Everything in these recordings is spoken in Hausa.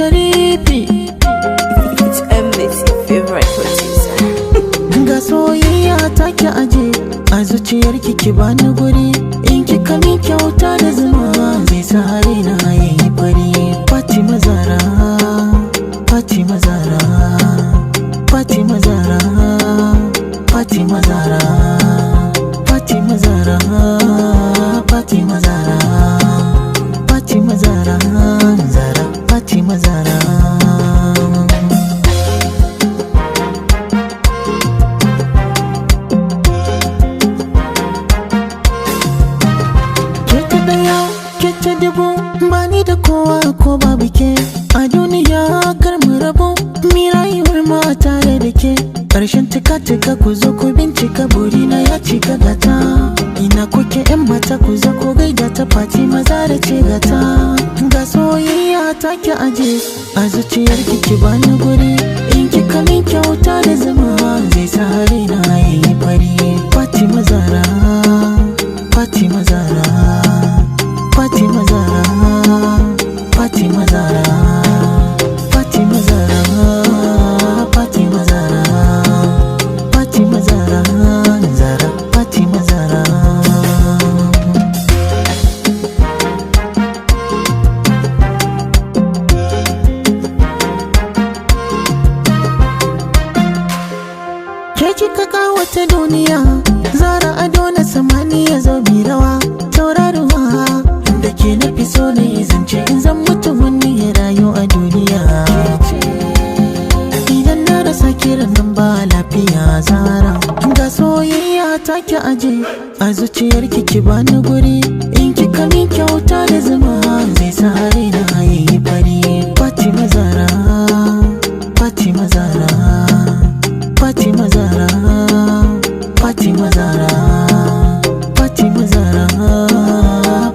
Sharifi. It's Emirates, your favorite producer. Ga soyayya ta ki aje a zuciyarki, ki bani guri. In kika min kyauta da zuma, zai sa raina yayi fari. Fatima Zara, Fatima Zara, Fatima Zara, Fatima Zara, Fatima Zara, Fatima Zara, Fatima Zara, Zara, Fatima Zara. Ke ta ɗaya, ke ta dubu, ba ni da kowa ko babu ke. A duniya kar mu rabu, mi rayuwar ma tare da ke. Ƙarshen cika cika, ku zo ku bincika, burina ya cika gata. Ina kuke yan mata, ku zo ku gaida ta, Fatima Zara ce gata. Ga soyayya ta ki aje a zuciyarki, ki bani guri. In kika min kyauta da zuma, zai sa raina yayi fari. Fatima Zara, Fatima Zara, Fatima Zara, Fatima Zara, Fatima Zara, Fatima Zara, Fatima Zara, Zara, Fatima Zara. Ke kika kawata duniya, Zara, ado na samaniya, zo mi rawa, tauraruwa. Da ke na fi so na zance, in zan mutu wani ya rayu a duniya. Idan na rasa kiran nan ba lafiya, Zara. Ga soyayya ta ki aje a zuciyarki, ki bani guri. In kika min kyauta da zuma, zai sa raina yayi fari. Fatima Zara, Fatima Zara, Fatima Zara, Fatima Zara, Fatima Zara,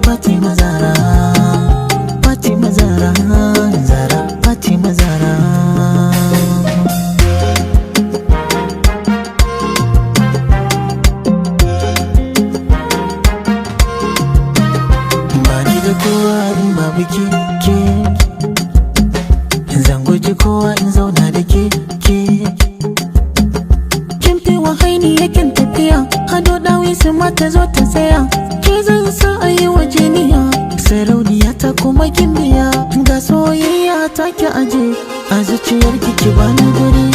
Fatima Zara, Fatima Zara, Zara, Fatima Zara. Bani da kowa in babu ke, ke. Zan guji kowa in zauna da ke, ke. Kin fi wahaini yakin tafiya, ado dawi su mata zo ta tsaya. Ke zan sa a yi wa jiniya, sarauniya ta kuma gimbiya. Ga soyayya ta ki aje a zuciyarki, ki bani guri.